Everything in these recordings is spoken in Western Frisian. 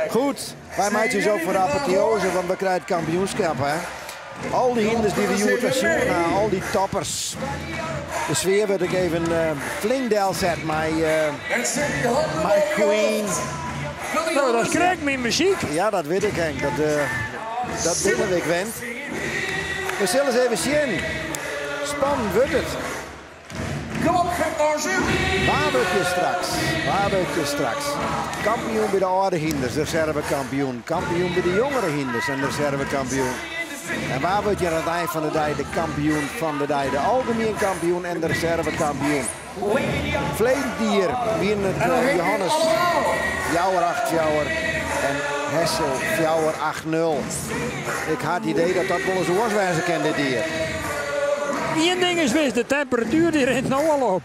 Goed, wy meitsje ús op foar de apotheose, want we krije it kampioenskip, hè. Al dy hynders dy't we hjoed wer sjoen ha, al dy toppers. De sfear wurdt ek even flink delset mei mei Queen. No, dat is krekt myn muzyk. Ja, dat wit ik Henk. Dat, dat binne we ek wend. We sille ris even sjen. Spannend wurdt it. Kom op, Wa wurdt je straks? Wa wurdt je straks? Kampioen by de âlde hynders, reservekampioen. Kampioen by de jongere hynders en reservekampioen. En wa wurdt je oan it ein fan de dei de kampioen fan de dei? De algemien kampioen en de reservekampioen. Ferleden jier wienen it Johannes fjouwer acht fjouwer en Hessel fjouwer acht nul. Ik ha it idee dat dat wolris oars wêze kin dit jier. Ien ding is wis, de temperatuer dy rint no al op.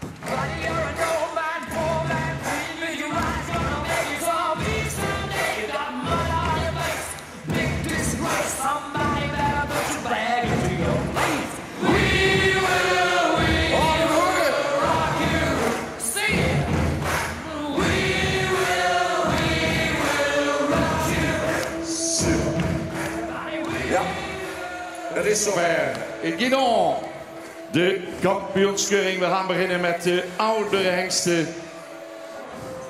Ja, het is zover. Guidon, de kampioenskeuring. We gaan beginnen met de oudere hengsten.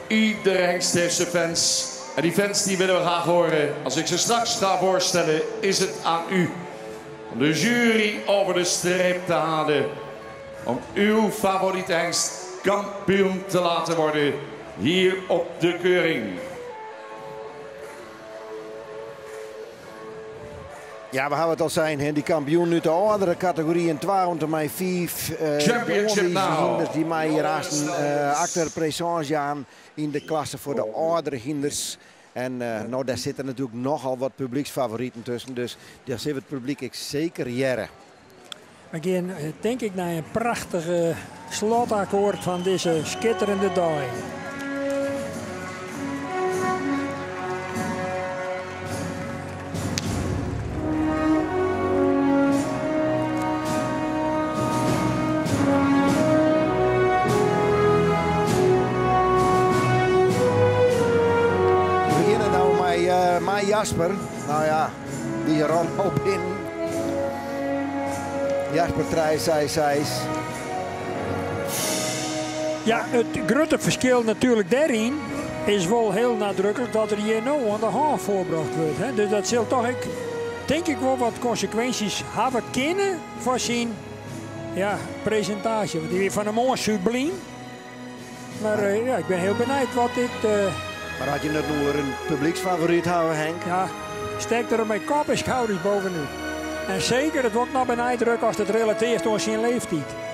Iedere hengst heeft zijn fans. En die fans die willen we graag horen. Als ik ze straks ga voorstellen, is het aan u. Om de jury over de streep te halen. Om uw favoriete hengst kampioen te laten worden. Hier op de keuring. Ja, we hawwe it al sein, hè, dy kampioen út de âldere kategoryen twa oant en mei fiif. Championship now. Hynders dy meie hjir aansten acte de présence jaan yn de klasse foar de âldere hynders. En no, dêr sitte natuerlik nochal wat publyksfavoriten tusken, dus dêr sil it publyk ek seker hearre. We gean tink ik nei in prachtige slotakkoard fan dizze skitterende dei. We begjinne no mei Jasper. No ja, dy rûn al binnen. Jasper trije seis seis. Ja, it grutte ferskil natuerlik dêryn is wol hiel nadruklik dat er hjir no oan de hân foarbrocht wurdt. Hè. Dus dat sil toch ek, tink ik wol wat konsekwinsjes hawwe kinne foar syn ja, presintaasje. Want dy wie fan 'e moarn sublym. Mar ja, ik bin hiel benijd wat dit. Mar as je it no oer in publyksfavoryt hawwe, Henk. Ja, stekt er mei kop en skouders bovenút. En seker, it wol ik noch benadrukke as it relatearret oan syn leeftyd.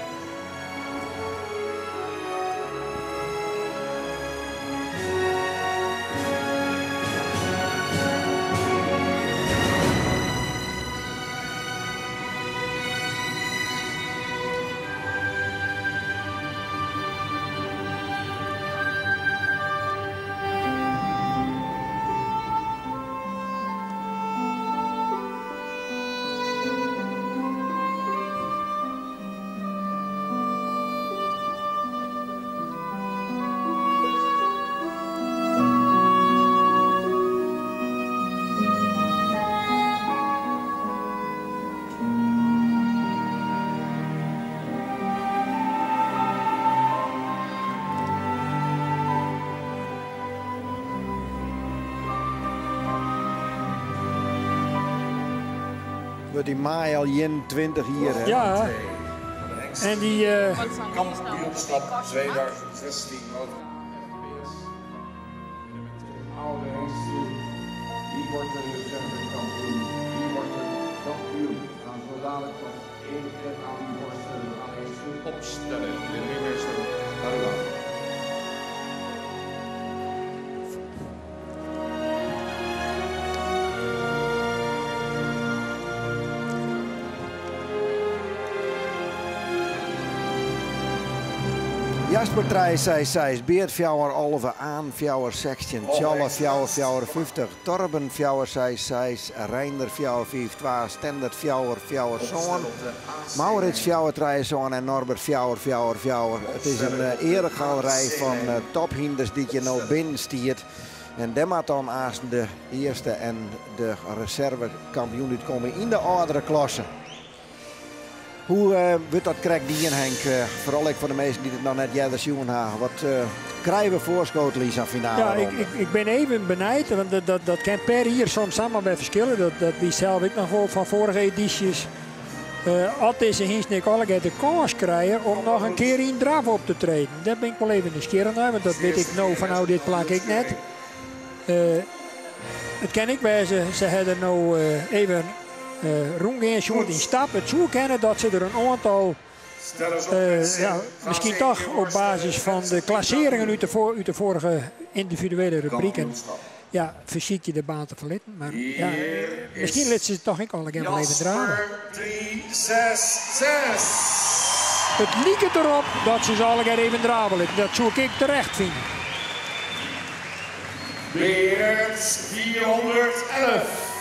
Wurdt yn maaie al 21 jier, hè? Ja, en dy. Kampioenschap 2016. Wie wordt de reservekampioen? Wie wordt de kampioen? We gaan zo dadelijk nog één keer aan u voorstellen. We gaan eerst opstellen. Meneer de ringmeester, gaat u gang. Jasper trije seis seis, Beert fjouwer 11, Aan fjouwer 16, Tsjalle fjouwer 54, Torben fjouwer seis seis, Reinder fjouwer fiif twa, Stendert fjouwer fjouwer sân, Maurits fjouwer trije sân en Norbert fjouwer fjouwer fjouwer. It is in earegalerij fan tophynders dy't hjir no binnen stiet. En dêr moat dan aansten de earste en de reservekampioen útkomme yn de âldere klasse. Hoe eh, wurdt dat krekt dien, Henk? Eh, foaral ek foar de minsken dy't it noch net earder sjoen ha. Wat eh, krije we foarskotele yn sa'n finale? Ja, ik bin even benijd, want dat kin per jier soms samar wer ferskille. Dat wie sels ek noch wol fan foarige edysjes. As dizze hynsten ek allegear de kâns krije om noch in kear yn draf op te treden. Dêr bin ik wol even nijsgjirrich nei, want dat wit ik no fanôf dit plak ek net. It kin ek wêze, se ha der no even rûngean sjoen yn stap. It soe kinne dat se der in oantal, ja, miskien toch op basis fan de klassearringen út de foarige yndividuele rubriken, ja, fersykje de baan te ferlitten. Mar ja, miskien litte se toch ek allegear wol even drave. 3, 6, 6. It liket derop dat se se allegear even drave litte. Dat soe ik ek terecht fine. Berend 411.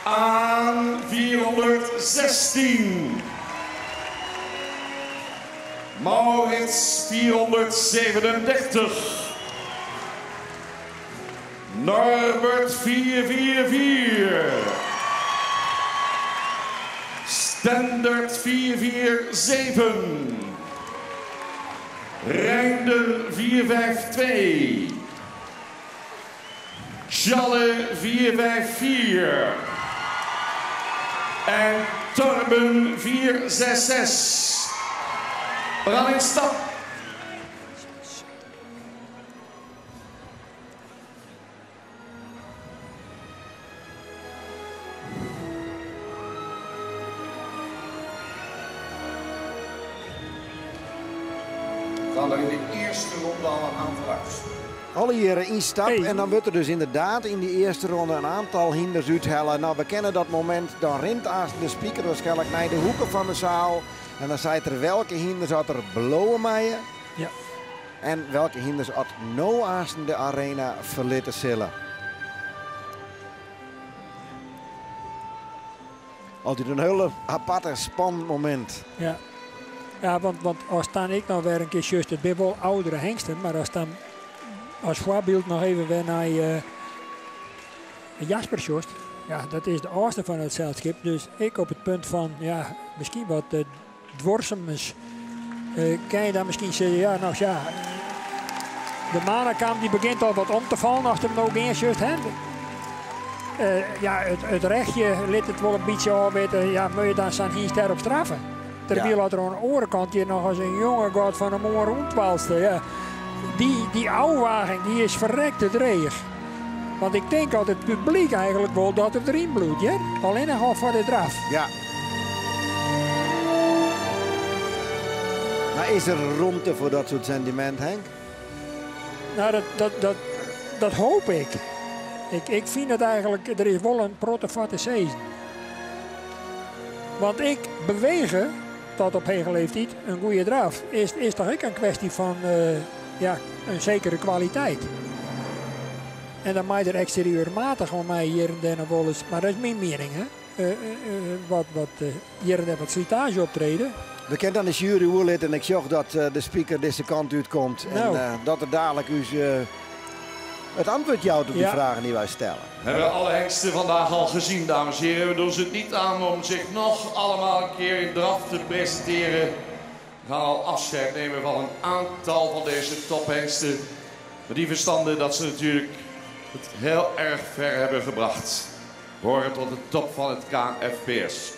Aan 416. Maurits 437. Norbert 444. Standard 447. Reinder 452. Challe 454. En Torben 466. We gaan in stap. Gaan er in de eerste ronde al een aantal uit. Allegearre yn stap. En dan wurdt der dus ynderdaad yn dy earste ronde in oantal hynders úthelle. No, we kenne dat momint. Dan rint aanst de speaker waarskynlik nei de hoeke fan de seal. En dan seit er welke hynders oft der bliuwe meie. En welke hynders oft no aansten de arena ferlitte sille. Altyd in hiele aparte spannend momint. Ja. Ja, want as dan ek noch wer in kear sjochst, it binne wol âldere hengsten, mar as dan as foarbyld noch even wer nei Jasper sjochst, ja, dat is de âldste fan it selskip, dus ek op it punt fan, ja, miskien wat duorsumens, kin je dan miskien sizze, ja, no ja, de Manekam dy begjint al wat om te fallen ast him no gean sjochst, hè. Ja, it rechtje lit it wol in bytsje ôfwitte, ja, moat je dan sa'n hynst dêrop straffe? Terwyl as der oan de oare kant hjir noch as in jonge god fan 'e moarn rûntwalste. Ja, dy ôfwaging dy is ferrekte dreech. Want ik tink dat it publyk eigenlik wol dat er deryn bliuwt, hear. Allinnich al foar de draf. Ja. Mar is der romte foar dat soart sentimint, Henk? No, dat hoop ik. Ik fyn it eigenlik, der is wol in protte foar te sizzen. Want ek bewege tot op hege leeftiid in goede draf is toch ek in kwestie fan ja, in sekere kwaliteit. En dan mei der eksterieurmatich om my hjir en dêr noch wolris, mar dat is myn miening, hè, wat hjir en dêr wat slitaazje optrede. We kinne dan de sjuery oerlitte en ik sjoch dat de speaker dizze kant útkomt en dat er dadelijk ús it antwurd jout op dy fragen dy't wy stelle. We hebben alle hengsten vandaag al gezien, dames en heren. We doen ze het niet aan om zich nog allemaal een keer in draf te presenteren. We gaan al afscheid nemen van een aantal van deze tophengsten. Met die verstande dat ze natuurlijk het heel erg ver hebben gebracht. Behoren tot de top van het KFPS.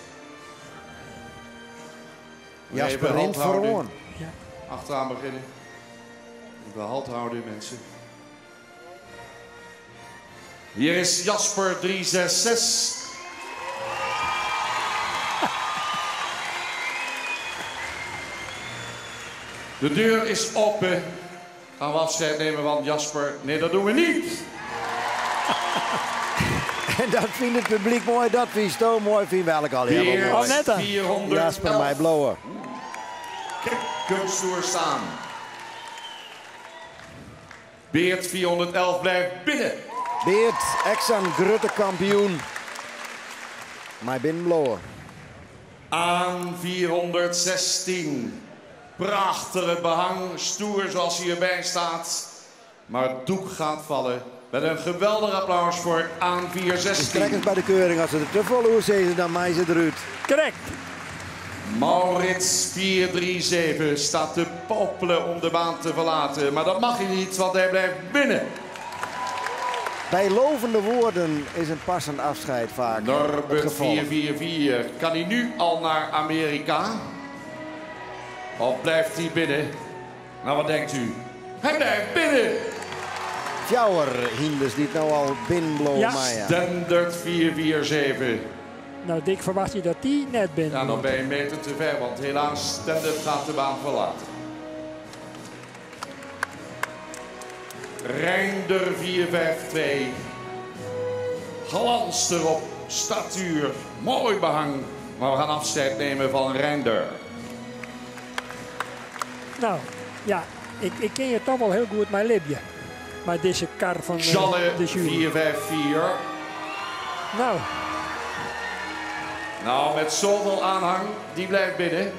Jasper Even rint halt houden. foaroan. Achteraan beginnen. Even halt houden, mensen. Hier is Jasper 366. De deur is open. Gaan we afscheid nemen van Jasper? Nee, dat doen we niet. En dat fynt it publyk moai, dat fynsto moai, fine wy al Hier hiel moai. Oh, net dan. 411. Jasper mei bliuwe. Kijk, stoer staan. Beert 411 blijft binnen. Beert, ex-an grutte kampioen. Mei binnen bliuwe. Aan 416. Prachtige behang, stoer zoals hij erbij staat. Maar het doek gaat vallen met een geweldig applaus voor aan Dus 416. trek eens bij de keuring. Als ze er te vol oer zijn, dan mij ze eruit. Correct. Maurits 437 staat te popelen om de baan te verlaten. Maar dat mag hij niet, want hij blijft binnen. Bij lovende woorden is een passend afscheid vaak het Norbert gevolg. 444. Kan hij nu al naar Amerika? Of blijft hij binnen? Nou, wat denkt u? Hij blijft binnen! Fjouwer hinders die het nou al binnenblowen, Ja. Maya. Standard 447. Nou, Dick, verwacht je dat die net binnen Ja, dan ben je een meter te ver, want helaas, Standard gaat de baan verlaten. Reinder 452. Glans erop, statuur, mooi behang. Maar we gaan afscheid nemen van Reinder. Nou, ja, ik ken je toch wel heel goed, mijn lipje. Maar deze kar van Jalle de jury. 454. Nou, Nou, met zoveel aanhang, die blijft binnen.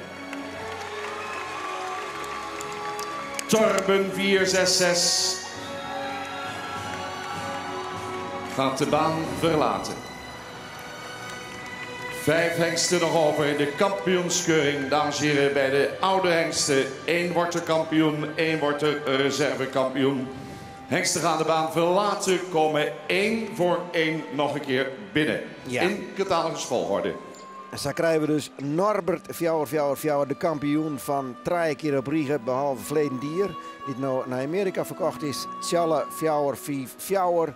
Torben 466 gaat de baan verlaten. Vijf hengsten nog over in de kampioenskeuring. Dames en heren, bij de oude hengsten. Eén wordt de kampioen, één wordt de reservekampioen. Hengsten gaan de baan verlaten, komen één voor één nog een keer binnen. Ja. In catalogus volgorde. En zo krijgen we dus Norbert Fjouwer, Fjouwer, Fjouwer, de kampioen van drie keer op Riege, behalve verleden dier, die nou naar Amerika verkocht is. Tjalle Fjouwer, Vief, Fjouwer.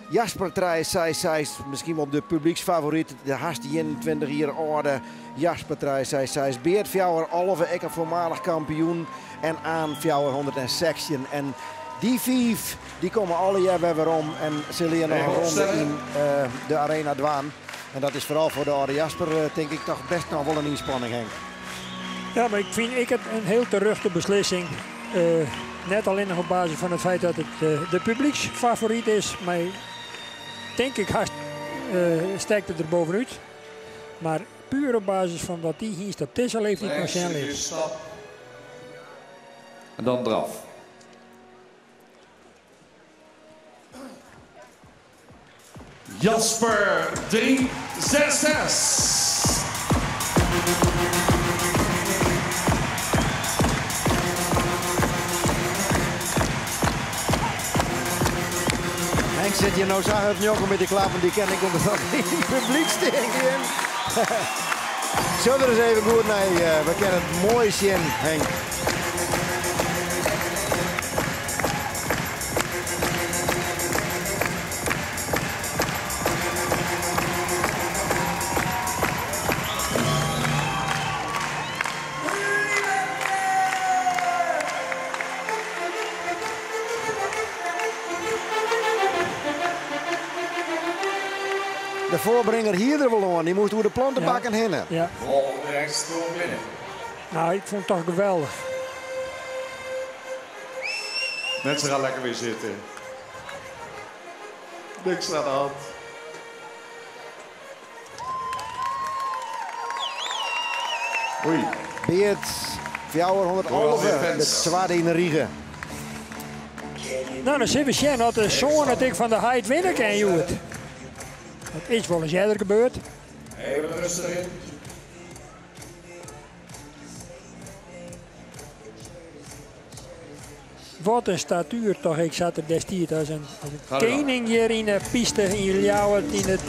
Jasper Trij, zij, zij, misschien wel de publieksfavoriet, de haast 21 jaar oude Jasper Trij, zij, zij. Beert Fjouwer, Olve, ik een voormalig kampioen. En aan Fjouwer 116. En die vijf, die komen alle jaar weer om en zullen hier nog een Even ronde opstellen. in de Arena Dwaan. En dat is vooral voor de oude Jasper, denk ik, toch best nog wel een inspanning, Henk. ja, maar ik vind ik het een heel terechte beslissing. Net alleen nog op basis van het feit dat het de publieksfavoriet is. Maar denk ik haast sterkt het er bovenuit. Maar puur op basis van wat die hier op deze leeftijd nog zijn ligt. Stap. En dan draf. Jasper 366. Henk zit hier nou zo hard jokken met die klappen, die ken ik omdat dat in het publiek steken. Zullen we er eens even goed naar, we kennen het mooi zien, Henk. De voorbrenger hier er wel aan, die moest door de plantenbakken heen. Ja, Volgende hengst komt binnen. nou, ik vond het toch geweldig. Mensen gaan lekker weer zitten. Niks aan de hand. Oei. Beert, Fjouwer 111, Royal de Defense. tweede in de Riege. Nou, dan zitten we zien dat de zoon dat ik van de Heid winnen kan, joh. Dat is wel eens eerder gebeurd. Even rustig in. Wat een statuur toch. Ik zat er destijds als een Ga er koning hier in de piste in Ljouwert in het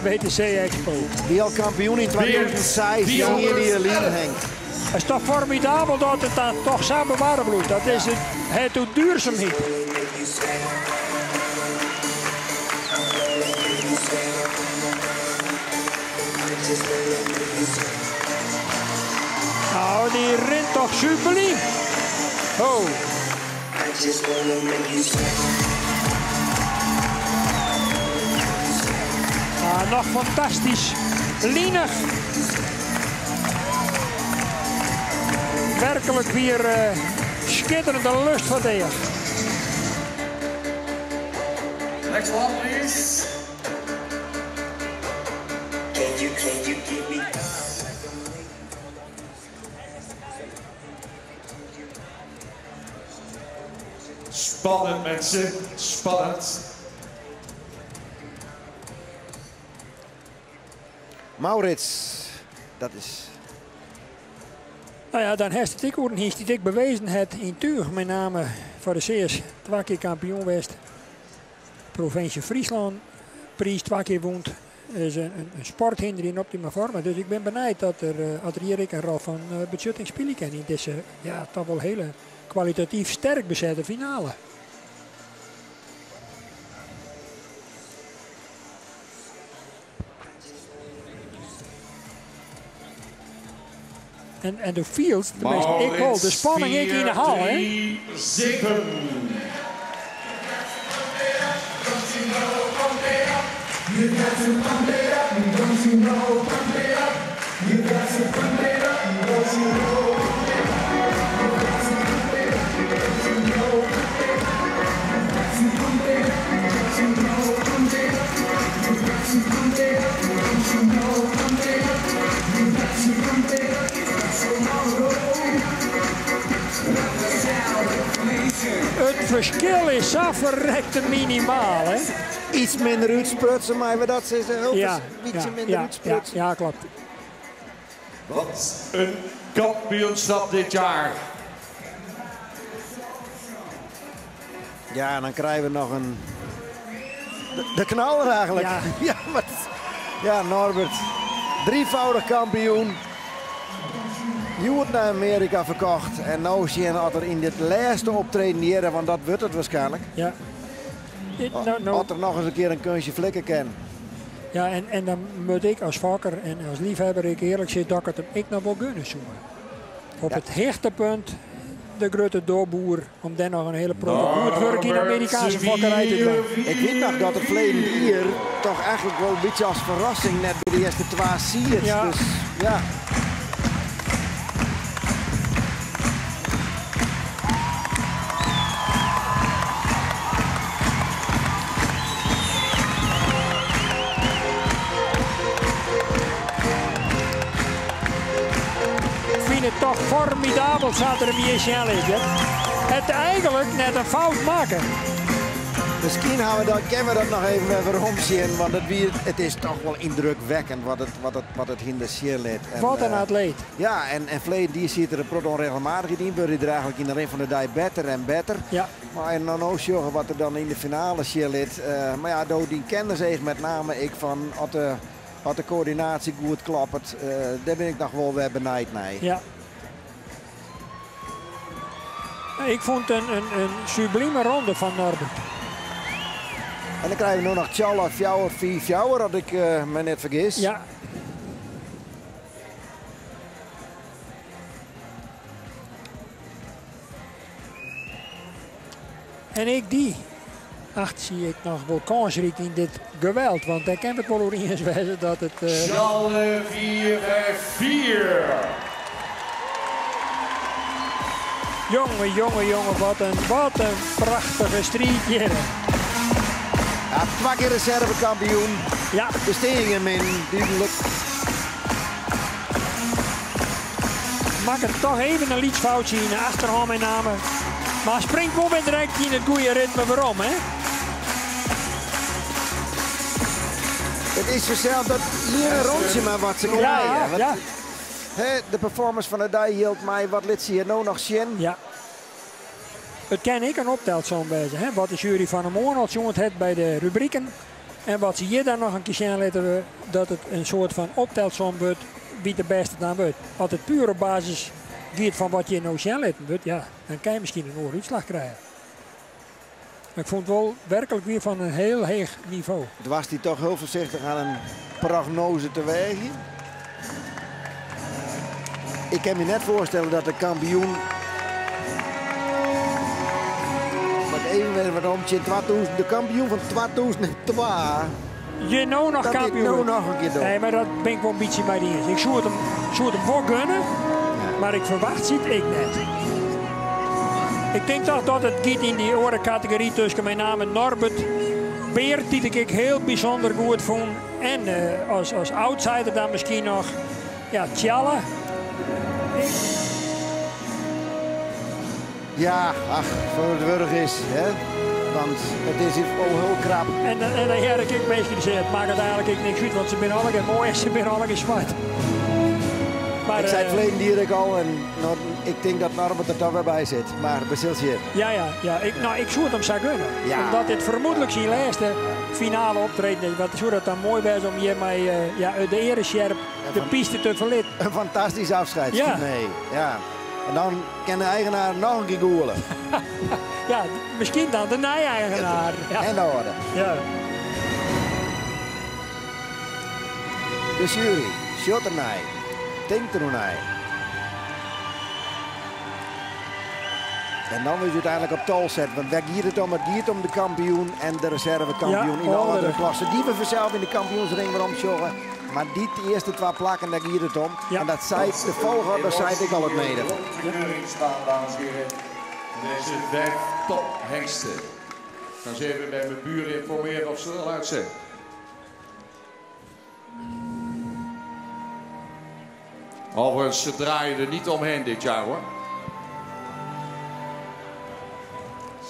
WTC Expo. Die al kampioen in 2006, die hier die 111. Henk. Het is toch formidabel dat het dan toch samen warm bloedt. Dat is het doet duurzaamheid. Nou, die rint toch subliem. Oh. Ah, nog fantastisch. Lienig. Werkelijk weer schitterende lust van de Next one, please. Can you give me? Spannend mensen, spannend. Maurits, dat is. Nou ja, dan heeft het ik oer die ik bewezen het in Tuig, met name voor de CS twee keer kampioen west. Provincie Friesland, prijs twee keer woont. Is een sporthinder in optima forma. Dus ik ben benijd dat er hier een rol van beschutting spelen kan in deze, ja, toch wel hele kwalitatief sterk bezette finale. En de field, tenminste, ik wel, de spanning ik in de hal, hè? 3, 7. Het verschil is zo verrekte minimaal, hè? Iets minder uitsprutsen, maar we dat ze heel ja, ietsje minder uitsprutsen. Ja, klopt. Wat een kampioenschap dit jaar. Ja, en dan krijgen we nog een... De knaller eigenlijk. Ja. Ja, maar, ja, Norbert. Drievoudig kampioen. Je wordt naar Amerika verkocht. En nou zie je dat er in dit laatste optreden hier, want dat wordt het waarschijnlijk. Ja. Had er nog eens een keer een kunstje flikken kan. Ja, en dan moet ik als vakker en als liefhebber ik eerlijk zeggen dat ik het hem ik nog wel gunnen zoeken. Op het hechtepunt de grote doorboer om dan nog een hele protte goed werk in de Amerikaanse fokkerij te doen. Ik weet nog dat het verleden hier toch eigenlijk wel een beetje als verrassing net bij de eerste twee siert. Ja. Dus ja. Toch formidabel zat er een Michel is. Het eigenlijk net een fout maken. Misschien gaan we dat, kennen we dat nog even weer omzien, want het is toch wel indrukwekkend wat het hinder lid. En, wat een atleet. Ja, en Vleen die ziet er een prot onregelmatig in, wordt er eigenlijk in de ring van de dag beter en beter. Ja. Maar en dan ook zorgen wat er dan in de finale zit. Maar ja, door die kennis heeft met name ik van wat de coördinatie goed klappert, daar ben ik nog wel weer benijd naar. Ja. Ik vond een sublieme ronde van Norbert. En dan krijgen we nu nog Tjalla, Fjouwer, 4 Fjouwer, had ik me net vergis. Ja. En ik die acht zie ik nog wel kansrijk in dit geweld. Want daar kan het wel over eens wijzen dat het... Tjalle 4, 5, 4. Jongen, jongen, jongen, wat een prachtige strijdje. Ja, twee keer reservekampioen. Ja. De steringen in, duidelijk. Maak het toch even een lietsfoutje in de achterhand met name. Maar springt wel weer direct in het goede ritme waarom, hè? Het is vanzelf dat hier een rondje maar wat ze krijgen. Ja, ja. Hè, de performance van de dag hield mij wat liet ze hier nou nog zien. Ja. Het kan ik een optelsom wezen, hè? Wat de jury van de morgen al jongen het bij de rubrieken. En wat ze hier dan nog een keer zien laten we dat het een soort van optelsom wordt wie de beste dan wordt. Als het puur op basis gaat van wat je nou zien laten wordt, ja, dan kan je misschien een ooruitslag krijgen. Maar ik vond het wel werkelijk weer van een heel hoog niveau. Het was die toch heel voorzichtig aan een prognose te wegen. Ik kan me net voorstellen dat de kampioen... Maar even weer wat om, de kampioen van 2002. Je nou nog dat kampioen. Nou nog een keer doen. Nee, maar dat ben ik wel een beetje bij die eens. Ik zou het hem wel gunnen, ja. Maar ik verwacht het ik net. Ik denk toch dat het giet in die orencategorie tussen met name Norbert Beert, die ik heel bijzonder goed vond. En als outsider dan misschien nog, ja, Tjalle. Ja, ach, foar it wurdich is, hè. Want it is al hiel krap. En, en dan hear ik ek minsken dy sizze, it makket eigenlik ek niks út, want se binne allegear moai en se binne allegear swart. Maar, ik sei it ferleden jier ek al en no, ik tink dat Norbert der toch wer by sit. Mar we sille sjen. Ja, ja, ja. Ik, no, ik soe it him sa gunne. Ja. Omdat dit fermoedlik syn lêste finale optreden is. Wat soe dat dan moai wêze om hjir mei ja, de earesjerp de piste te ferlitten. In fantastysk afscheid. Ja. Nee, ja. En dan kin de eigenaar noch in kear gûle. Ja, miskien dan de nije eigenaar. Ja. En de âlde. Ja. De sjuery sjocht dernei, tinkt deroernei. En dan wurdt úteinlik op tal set. Want wêr giet it om? It giet om de kampioen en de reservekampioen Ja, yn de âldere âldere. klasse. Dy we fansels yn de kampioensring werom sjogge. Mar dy earste twa plakken, dêr giet it om. Ja. En dat seit de folchoarder seit ek al it nedige. De keuringsbaan, dames en heren. Deze vijf tophengsten. Ik ga eens even bij mijn buren informeren of ze er al uit zijn. Overigens, ze draaien er niet omheen dit jaar hoor.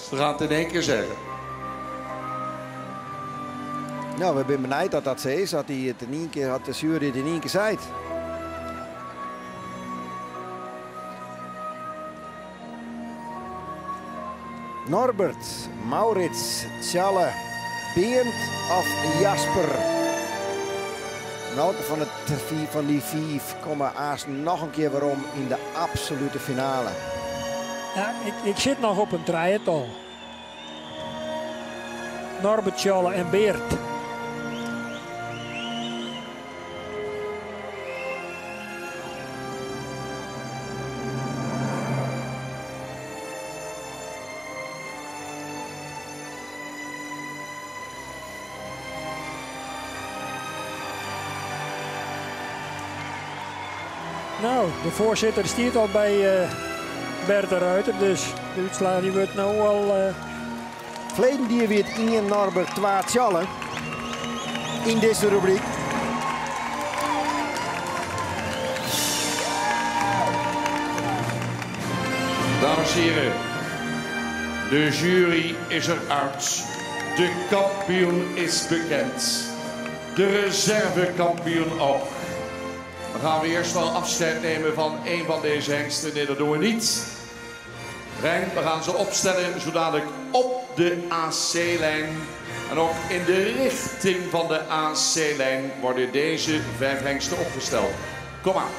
Ze gaan het in één keer zeggen. No, we binne benijd dat dat sa is. Dat hy it yn ien kear, dat de sjuery it yn ien kear seit. Norbert, Maurits, Tjalle, Beant of Jasper? Welke fan de fan dy fiif komme aanst noch in kear werom yn de absolute finale? Ja, ik sit noch op in trijetal. Norbert, Tjalle en Beert. No, de foarsitter stiet al by Bert de Ruiter, dus de útslach dy wurdt no al. Ferleden jier wie it ien Norbert, twa Tjalle yn dizze rubryk. Dames en heren, de jury is eruit. De kampioen is bekend. De reservekampioen ook. Dan gaan we eerst al afscheid nemen van een van deze hengsten. Nee, dat doen we niet. Rijn, we gaan ze opstellen zo dadelijk op de AC-lijn. En ook in de richting van de AC-lijn worden deze 5 hengsten opgesteld. Kom maar.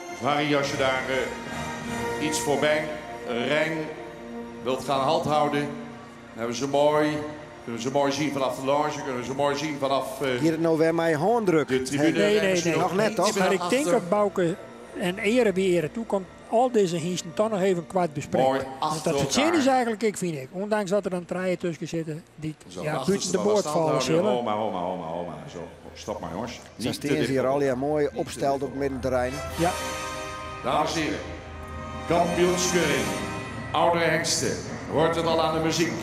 Dus Harry, als je daar iets voorbij Rijn wilt gaan halt houden, dan hebben ze mooi, kunnen we ze mooi zien vanaf de loge, kunnen we ze mooi zien vanaf Hier het nou weer mijn handdruk. de tribune. Nee, nee, nee. Nog net, toch? Maar ik denk dat Bauke en ere wie ere toekomt, al deze hengsten toch nog even kwart bespreken. Mooi Want achter dat verzinnen elkaar. is eigenlijk, ik vind ik. Ondanks dat er dan treien tussen zitten die, Zo, ja, achter buiten de ze boord maar vallen staan. zullen. Homa, homa, homa, homa. Zo, stop maar jongens. Zo Niet te staan ze dicht hier op al ja, mooi opsteld op middenterrein. Ja. Dames en heren, kampioenskeuring, oudere hengsten, hoort het al aan de muziek.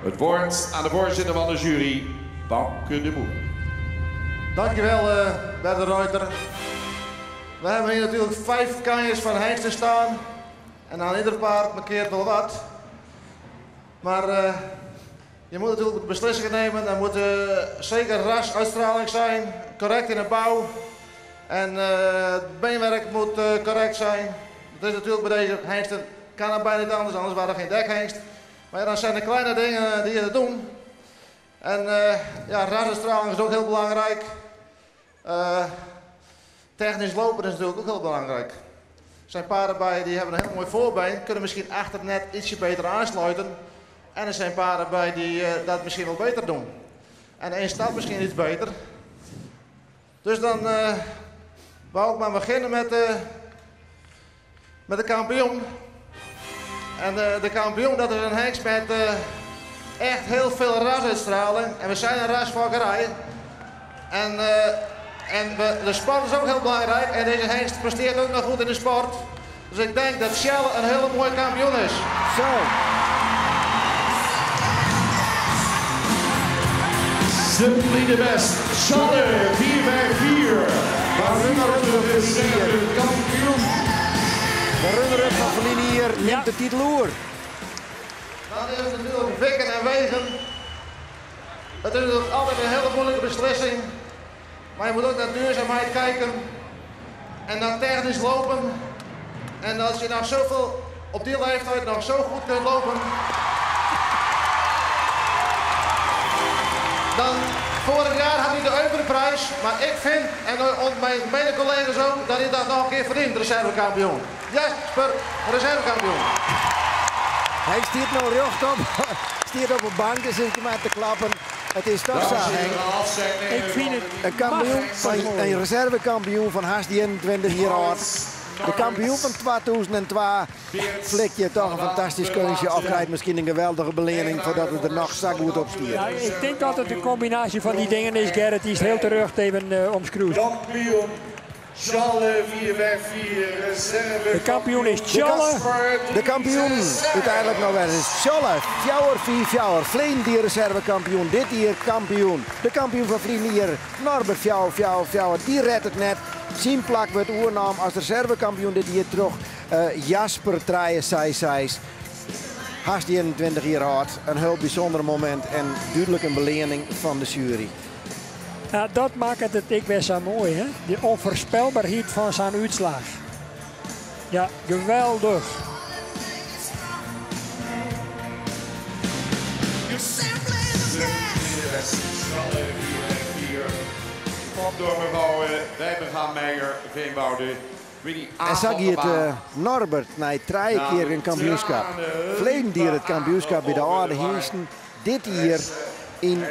Het woord aan de voorzitter van de jury, Bauke de Boer. Dankjewel, Bert de Ruiter. We hebben hier natuurlijk 5 kanjes van hengsten staan. En aan ieder paard markeert wel wat. Maar je moet natuurlijk beslissingen nemen. Er moet zeker rasuitstraling zijn, correct in de bouw. En het beenwerk moet correct zijn. Dat is natuurlijk bij deze hengsten, kan het bijna niet anders, anders waren er geen dekhengst. Maar dan zijn de kleine dingen die je doen. En rasuitstraling is ook heel belangrijk. Technisch lopen is natuurlijk ook heel belangrijk. Er zijn paarden bij die hebben een heel mooi voorbeen, kunnen misschien achter net ietsje beter aansluiten. En er zijn paarden bij die dat misschien wel beter doen. En één stap misschien iets beter. Dus dan wou ik maar beginnen met de kampioen. En de kampioen, dat is een hengst met echt heel veel rasuitstraling. En we zijn een rasfokkerij. En de sport is ook heel belangrijk. En deze hengst presteert ook nog goed in de sport. Dus ik denk dat Tjalle een hele mooie kampioen is. Zo. Simply the best. Tjalle, 4 bij 4. Maar De reserve kampioen. De runner-up fan ferline jier nimt Ja. de titel oer. Dat is natuerlik wikken en wegen. Het is natuurlijk altijd een hele moeilijke beslissing. Maar je moet ook naar duurzaamheid kijken. En naar technisch lopen. En als je nou zoveel op die leeftijd nog zo goed kunt lopen. Dan vorig jaar had hij de Eupenprijs. Maar ik vind, en mijn mede-collega's ook, dat hij dat nog een keer verdient, reservekampioen. Jasper, reservekampioen. Hy stiet no rjochtop. Stiet op de bank en sit mar te klappen. It is toch sa, Dames en Henk. heren, afscheid nemen Ik vind van het de Een kampioen van, een reservekampioen fan hast 21 jier âld. De kampioen fan 2002 flikt je toch een fantastysk keunstje of krijt miskien in geweldige beleanning foardat it der noch sa goed op stiet. Ja, ik tink dat it in kombinaasje fan dy dingen is, Gerrit. Dy is hiel terjochte even omskriuwt. Kampioen Tjalle 454, reserve. De kampioen is Tjalle. De kampioen úteinlik noch wer is Tjalle 454. Ferline jier reservekampioen, dit jier kampioen. De kampioen fan ferline jier, Norbert 444, dy rêdt it net. Syn plak wurdt oernommen as reservekampioen dit jier troch Jasper 366. Hast 21 jier âld. In hiel bysûnder momint en dúdlik in beleanning fan de sjuery. Ja, dat makket it ek wer sa moai, hè? De ûnfoarspelberheid fan sa'n útslach. Ja, geweldich. Tjalle 454. Kwam door mevrouw Wijbenga Meijer Veenwouden. Winnie En sa giet Norbert nei trije kear in kampioenskip. Ferleden jier it kampioenskip by de âlde hynsten. Dit jier yn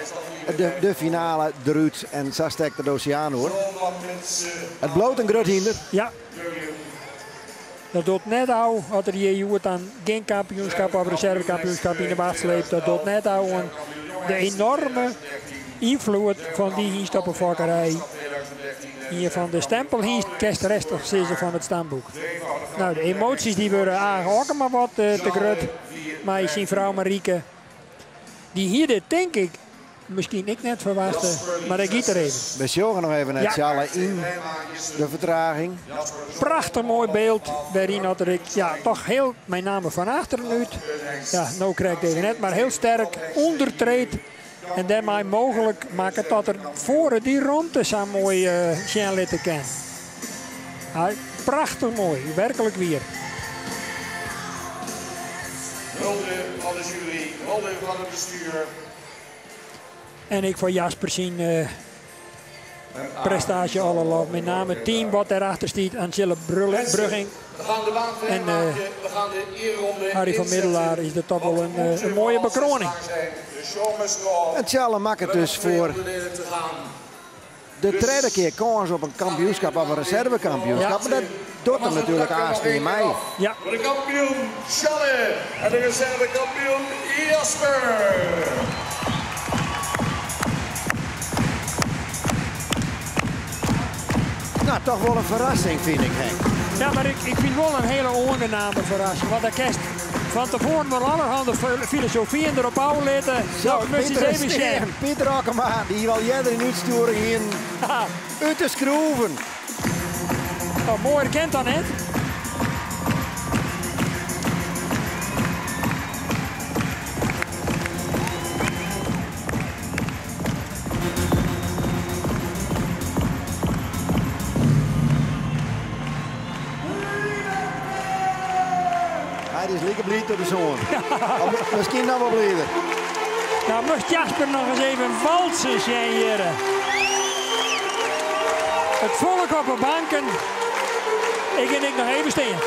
de finale derút. En sa stekt er de oseaan oer. It bliuwt in grut hynder. Ja. Dat docht net ôf as er hjir hjoed dan gjin kampioenskip of reservekampioenskip yn de wacht sleept. Dat docht net ôf oan de enoarme ynfloed fan dy hynst op 'e fokkerij. Ien fan de stempelhynst, kinst rêstich sizze, fan it stamboek. No, de emoasjes dy wurde Age Okkema wat te grut mei syn frou Marieke. Dy hie dit tink ik miskien ek net ferwachte, mar dêr giet er even. We sjogge noch even nei Ja. Tjalle yn de fertraging. Prachtich moai byld wêryn dat er ek, ja, toch hiel, mei namme fan achteren út, ja, no krekt even net, mar hiel sterk ûndertreedt. En dêrmei mooglik makket dat er foar dy romte sa moai sjen litte kin. Ja, prachtich moai, werklik wier. Hulde fan de sjuery, hulde fan it bestjoer. En ek foar Jasper syn prestaasje alle lof. Mei namme it team wat dêrachter stiet, Angela Brugging. We gaan de baan En, vrijmaken. We gaan de ereronde Harry van inzetten. Middelaar is dat toch wel Want een mooie moet bekroning. zijn. De show must go on. En Tjalle makket We dus hebben twee foar onderdelen te gaan. de tredde kear kâns op in kampioenskip of in reservekampioenskip. Ja. Mar dat docht him natuerlik aanst net mei. Ja. Voor de kampioen Tjalle en de reservekampioen Jasper. No, toch wol in ferrassing, fyn ik, Henk. Ja, mar ik fyn wol in hiele oangename ferrassing. Want dan kinst fan tefoaren wol allerhande filosofyen derop ôflitte. Zo, Nou, moatst eens Pieter even Steen, sjen. Pieter Okkema, dy't al earder yn útstjoering hier út de skroeven. Nou, moaier kin dan net. Hy is like bliid as de soan. Of miskien noch wol blider. Nou, moast Jasper noch ris even walsen sjen hjir. It folk op de banken. Ik gean ek noch even stean.